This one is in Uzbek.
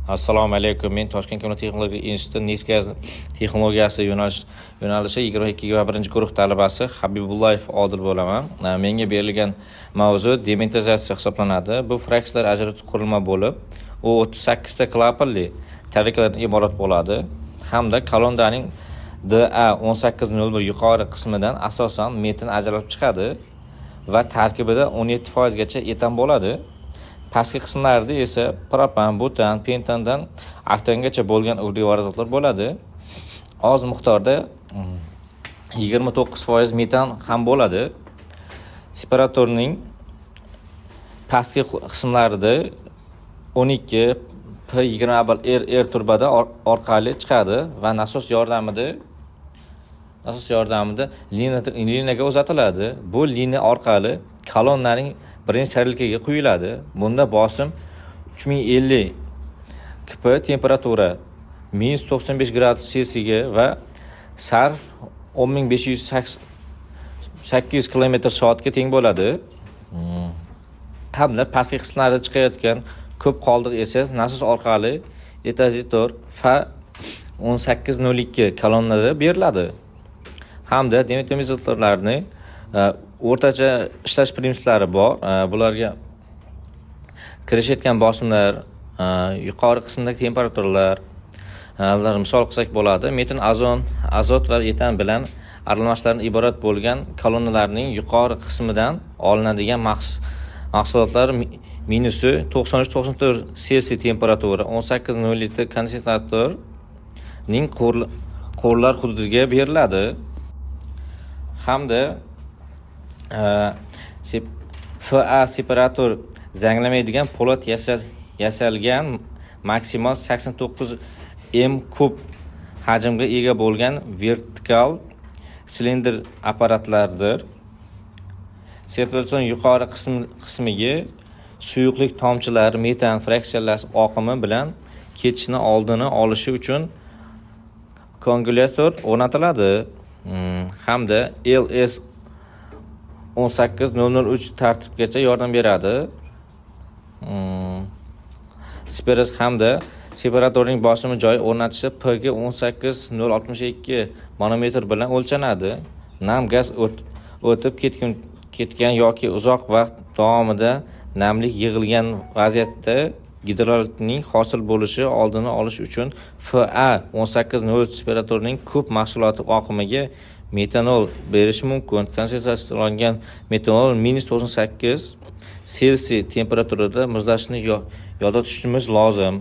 Assalomu alaykum. Men Toshkent kimyo texnologiya instituti neft gaz texnologiyasi yo'nalishi 22-21-guruh talabasi Habibullayev Odil bo'laman. Menga berilgan mavzu demonetizatsiya hisoblanadi. Bu fraksiyalar ajratuvchi qurilma bo'lib, u 38 ta klapanli tarelkalardan iborat bo'ladi hamda kolonnaning DA 1801 yuqori qismidan asosan metan ajralib chiqadi va tarkibida 17% gacha etan bo'ladi. Pastki qismlarida esa propan, butan, pentandan oktangacha bo'lgan uglevodorodlar bo'ladi. Oz miqdorda 29% metan ham bo'ladi. Separatorning pastki qismlarida 12 P21 RR turbada orqali chiqadi va nasos yordamida liniyaga uzatiladi. Bu liniya orqali kolonnaning birinchi tarelkaga quyiladi. Bunda bosim 3050 kP, temperatura minus 95 gradus Selsiga va sarf 10500 800 kilometr soatga teng bo'ladi. Hamda pastki qismlarda chiqayotgan ko'p qoldiq esa nasos orqali etazitor F 1802 kolonnada beriladi. Hamda demetanizatorlarni o'rtacha ishlash prinsiplari bor. Bularga kirishayotgan bosimlar, yuqori qismdagi temperaturalar, ular misol qilsak bo'ladi. Metan, azot va etan bilan aralashmalardan iborat bo'lgan kolonnalarning yuqori qismidan olinadigan mahsulotlar minusi 93-94 Selsiy temperatura 18,07 kondensatorning quvurlar hududiga beriladi. Hamda FA separator zanglamaydigan po'lat yasalgan maksimal 89 m kub hajmga ega bo'lgan vertikal silindr apparatlardir. Separatsion yuqori qismiga suyuqlik tomchilari metan fraksiyalari oqimi bilan ketishini oldini olishi uchun koagulyator o'rnatiladi. Hamda LS 18003 tartibgacha yordam beradi. Spiros hamda separatorning bosimi joyi o'rnatishi PG 18062 manometr bilan o'lchanadi. Nam gaz o'tib ketgan yoki uzoq vaqt davomida namlik yig'ilgan vaziyatda gidrolitning hosil bo'lishi oldini olish uchun FA 1803 separatorning ko'p mahsuloti oqimiga metanol berish mumkin. Konsentratsiyalangan metanol minus 98 Selsiy temperaturada muzlashini yodda tutishimiz lozim.